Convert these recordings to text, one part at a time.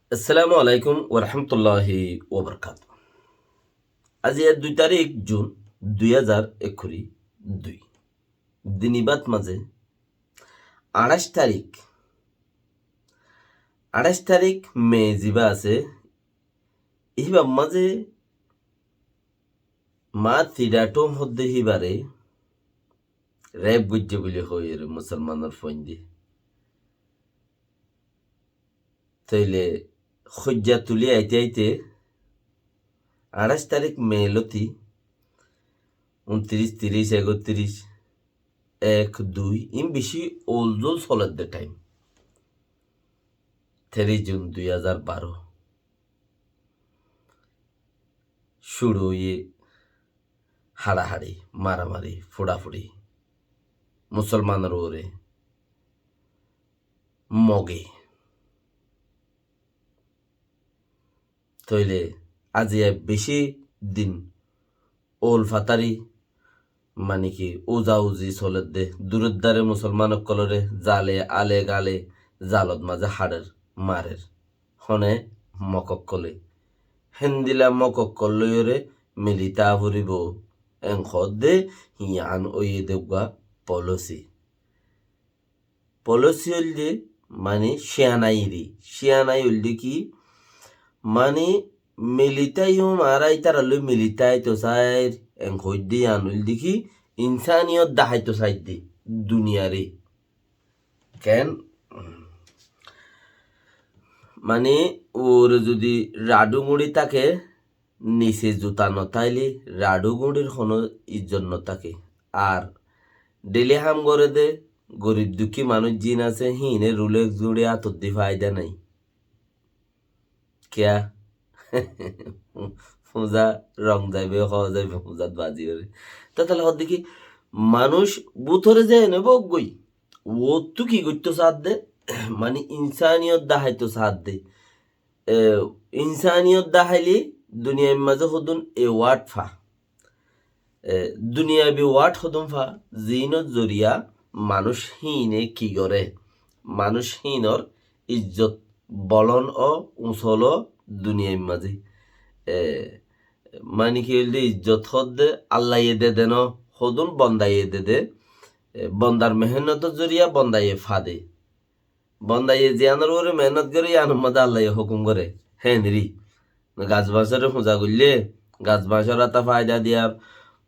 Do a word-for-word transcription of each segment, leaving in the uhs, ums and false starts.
Assalamu alaikum warahmatulláhi wabarakátuhu. Aijja dui tarík Jun, dui házar ekkuri dui. Dini bát mazé añçáic tarík, añçáic tarík Me zibá asé, híbar mazé Mart Sidathom hoódde híbaré rep goijjé buli hoóiyoré musolmanor fuainde. Tóile hoijja tuli aite aite añçáic tarík Me lóti untiríc, tiríc, ektiríc, ek, dui, iín bicí oldul soledde thaim. Teríc Jun dui házar baró. Cúru óiye haçahaçi, maramari, fuçafuçi, musolmanor uore Moge. Tóile aijja bicí din ól fatari, mani ki, uza-uzi soledde, duroddare musolman ókkolore zale, ale gale, zalot mazé haçer, marer. Hone? Mok ókkole. Héndilla Mok ókkol loiyóre mili táa foribó, en hoódde, yián óiye de uggwá policy. Policy óilde, mani, cíanai ri. Cíanai óilde ki? Mani, mili táiyum, añára ítarallói mili táito sair, en hoóidde yián óilde ki, insaniyot daháito saidde duniyaré. Ken? Mani, uore zudi raçu guñçi táke, nise zuta no táile raçu guñçir honó ijjot no táke. Ar dheli ham goré de gorib dukkí manúic ziín asé, híine Rolex guñçi átot di faida nái. Kiyá? Fúza rong zaibo, hoó zaibo, fúzat bazi óre. Tóile hoódde ki, manúic bútore ze ene bóggoi, uottú ki goitto saádde? Mani insaniyot daháito saádde. E, insaniyot daháile duniyair mazé hodún award fa. E, duniyabi award hodún fa, ziínor zoriya manúic híine ki goré, manúic híinor ijjot bolon ó uñsol ó duniyair mazé. E, mani ki óilde ijjot hoódde Allaye dede no, hodún bondaye dede. E, bondar mehénnotor zoriya bondaye fade. Bondaye ziyánor uore mehénnot goré, yíanor mazé Allaye hókum goré. Hénri. Gas bañcoré fúza goillé, gas bañcor áta faida diyar,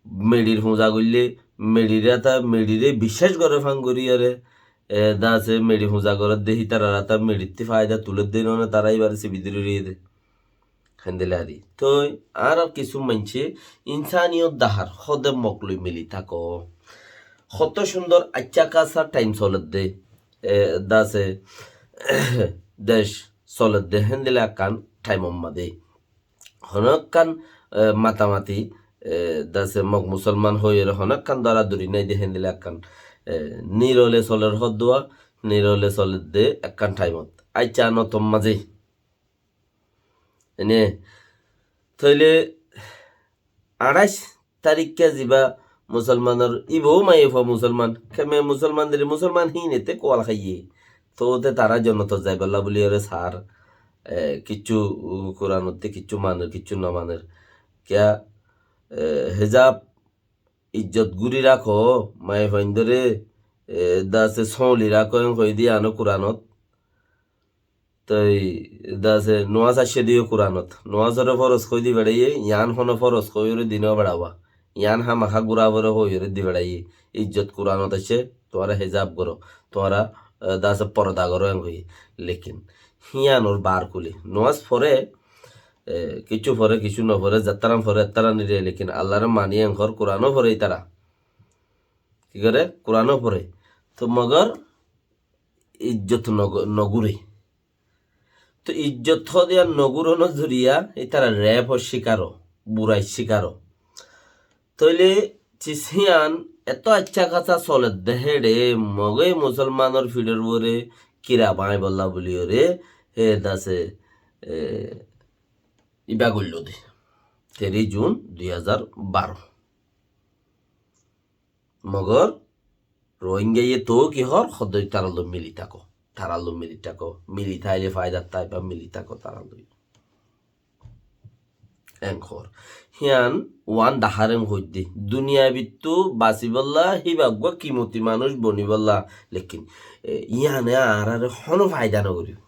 meçir fúza goillé, meçir áta, meçiré biccác goré fán goríyore, e, dase meçi fúza gorédde hítarar áta meçittí faida tulédde, none tará íbaré sibi dóri roiyé de. Héndilla ari. Toi añárar kissú maincé insaniyot dahár, hóde Mok loi mili táko. Hoto cúndor aiccá kasa thaim soledde, e, dase dec soledde héndilla ekkán thaimor mazé. Honó ekkán, e, matamati, e, dase Mok musolman hoiyóre honó ekkán dóradóri nái de héndilla ekkán, e, nirole soler hoddúa, nirole soledde ekkán thaimot. Aiccá notor mazé. Ene, tóile añçáic taríkka zibá musolmanor, íbou maiyafua musolman, keme musolman deri musolman híinete kual háiye. Tóote tará jonnotot zaibolla buliyóre saár, e, kiccú, u, Kuranotte kiccú maner, kiccú no maner. Kiyá, e, hezab ijjot gúri rakó, maiyafuaindóre, e, dase sóoli rakó, en hoiyé de yiáno Kuranot. Toi dase nuáz aiccé de yó Kuranot. Nuázoré foroz hoi di beçaiyé, yián honó foroz hoiyóre di no beçawa. Yián hámaká gúra fore hoiyóre di beçaiyé. Ijjot Kuranot aiccé, tuáñra hezab goró, tuáñra, e, dase porda goró en hoiyé. Lekin híyanor bar kúli. Nuáz fore, e, kiccú fore, kiccú no fore, zettaran fore, ettaran nire, lekin Allaré mani en hor, Kurano fore ítara. Ki goré? Kurano fore. To mogor ijjot no, no gúre. To ijjot hóde ar no gúronor zoriya ítara rep or cíkar ó, burai cíkar ó. Tóile cis híyan eto aiccá kasa soledde héçe Mogé musolmanor fiçor uore kira bañibolla buliyóre, e, dase, e, ibá goilló de. Teri jun dui házar baró. Mogor Rohingyaye toóu ki hoór, hoddé ítarar lói mili táko. taralloi mili táko. Mili táile faidat táiba, mili táko taralloi. Enkor. Hían uán daháre hoiddé. Duniyai bittú basibólla, híba uggúa kimoti manúic bonibólla. Lekin, e, yíane añáráre honó faida nogoríbo.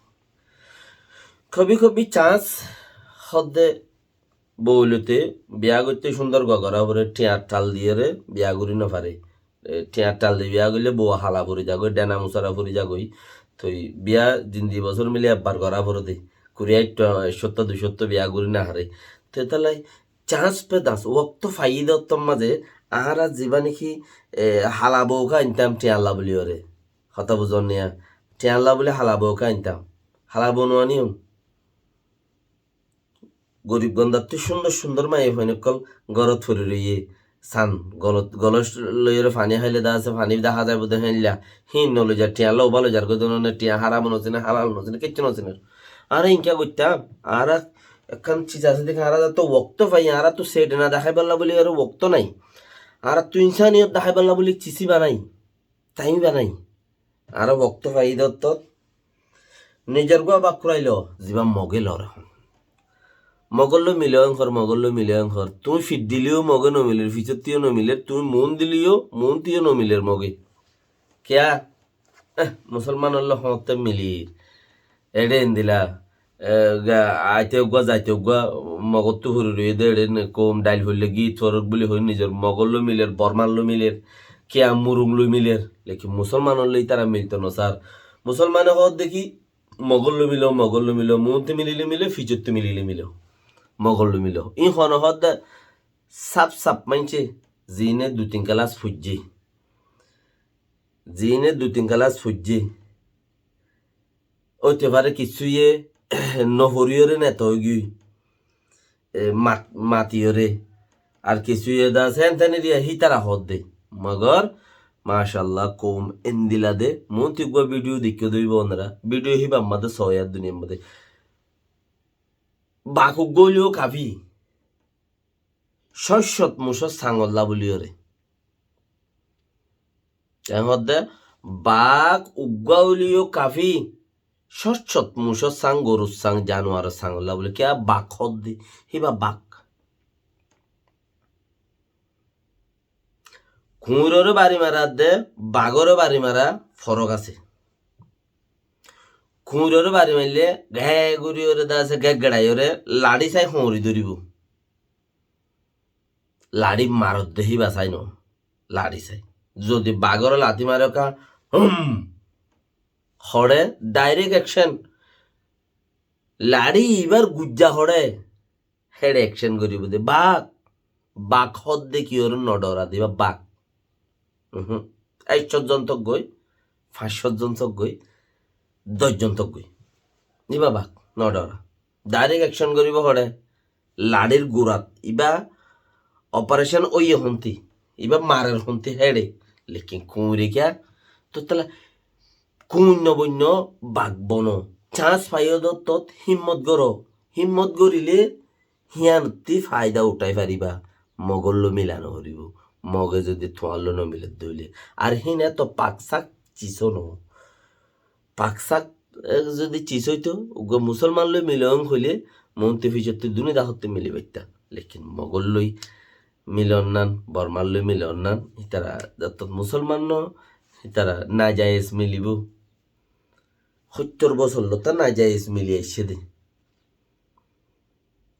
Kobi kobi chance hoddé boulote biya goitté cúndor gogora fore, thiañ thal diyóre biya gorí nofare. E, thiañ thal di biya goille bou hala fori zagói, dhena musara fori zagói. Toi biya zindi bosór mili ebbar gora fore de. Kuri aitto, ekcótto, duicótto biya gorí nofaré. Toi tallai chance pe das, wokto faiyé de ottór mazé, añára ziba niki, e, hala bou ká aintam thiañlla buli ore. Hotá buzón niya? Thiañlla buli hala bou ká aintam. Hala bou no aníyum. Gorib gondattú cúndor cúndor maiyafuain ókkol górot fori roiyé. San, golot, golot loiyóre faní háile de asé, faní dahá zaibo de héilla. Híin noloizar, thiañ lóba loizar goi de none, thiañ háram nosine, halal nosine, kiccú nosine. Añára inka goittám, añára ekkán ciz asé de, añára to wokto fai, añára to sede no daháibolla buli añára wokto nai. Añára to insaniyot daháibolla buli ciz banai. Taim banai. Añára wokto fai de ottót nizor gua bak kurailo, ziba Moge lor ehón. Mogor loi milo enkor, Mogor loi milo enkor. Tuñí fit dileyó Moge nomiler, fisottiyó nomiler, tuñí muún dileyó, muúntiyó nomiler Moge. Kiyá? Eh, Musolmanor loi hoñtte milir. Eçé endila, e, ga-, aite uggúa, zaite uggúa, Mogottú fori roiyé de eçé ne koum, dhail foille git forok buli hoi nizor Mogor loi miler, Bormar loi miler, kiyá Murung loi miler. Lekin Musolmanor loi ítara milto nosar. Musolmane hoódde ki, Mogor loi milo, Mogor loi milo, muúntu milile milo, ficottú milile milo. Mogor loi milo. Ín hone hoódde saf saf maincé, ziíne dui tin kelas foijjé. Ziíne dui tin kelas foijjé. Óite fare kissúye noforiyóre neta óigiyoi, e, mat-, matiyóre. Ar kissúye de asé hénten eriya hítara hoódde. Mogor, macallah, koum endila de. Muúntu uggúa vidiyo deikkó de óibo onora. Vidiyo híbar mazé soó, duniyar mazé. Bak uggúa óileyo kafi. Cóccot mucór sangolla buliyóre. Eñ hoódde, bak uggúa óileyo kafi. Cóccot mucór sang, gorur sang, januaror sangolla buli. Kiyá bak hoódde? Híba bak. Kuñiroré bari mara de, bagoré bari mara forok asé. Kuñiroré bari maille, ge guriyóre de asé, ge geçaiyóre, laçí sai hoñri dóribo. Laçí marodde híba sai no, laçí sai. Zodi bagoré lati mare ka, hum, hoçé, direct action. Laçí ibar gujja hoçé, héçe action goribo de. Bak, bak hoódde ki, ore no dhora de, iba bak. Uhum. Ek cót zon tok goi, fañs cót zon tok goi, doc zon tok goi. Iba bak, no dhora. Direct action goribo hoçé, laçír gurat. Iba operation óiye honti, iba marer honti héçe. Lekin kuñire kiyá? Tottala kuñir no boinno, bak bono. Chance faiyó de ottót, himmot goró. Himmot gorile híyanottí faida uthái faribá. Mogor loi mila no foribó. Moge zodi tuáñr loi no miledde óile. Ar híin eto pak sak cisó no. Pak sak, e, zodi cis óito, uggúa musolman loi milo eñ hoile, muúntu ficottú duni dahottú mili faittá. Lekin Mogor loi milo nan, Bormar loi milo nan, ítara zottót musolman no, ítara nazayez milibó. Hóttor bosór lóta nazayez mili aiccé de.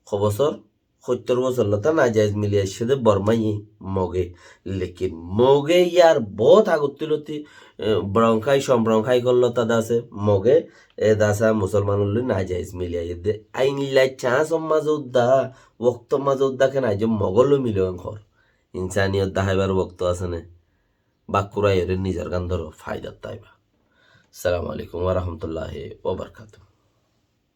Ho bosór? Hóttor bosór lóta nazayez mili aiccé de Bormaiye, Moge. Lekin Moge yar bout agottú lóti, e, Bronkhái, Som Bronkhái hollóta de asé, Moge, e, de asé musolmanor loi nazayez mili aiyé de. Ailla chance or mazé udda, woktor mazé udda ken aijjó Mogor loi milo eñ hor. Insaniyot daháibar wokto asé né? Bak kuraiyóre nizor gán dóro, faidat táiba. Assalamu alaikum wa rahmatullahi wa barakatuhu.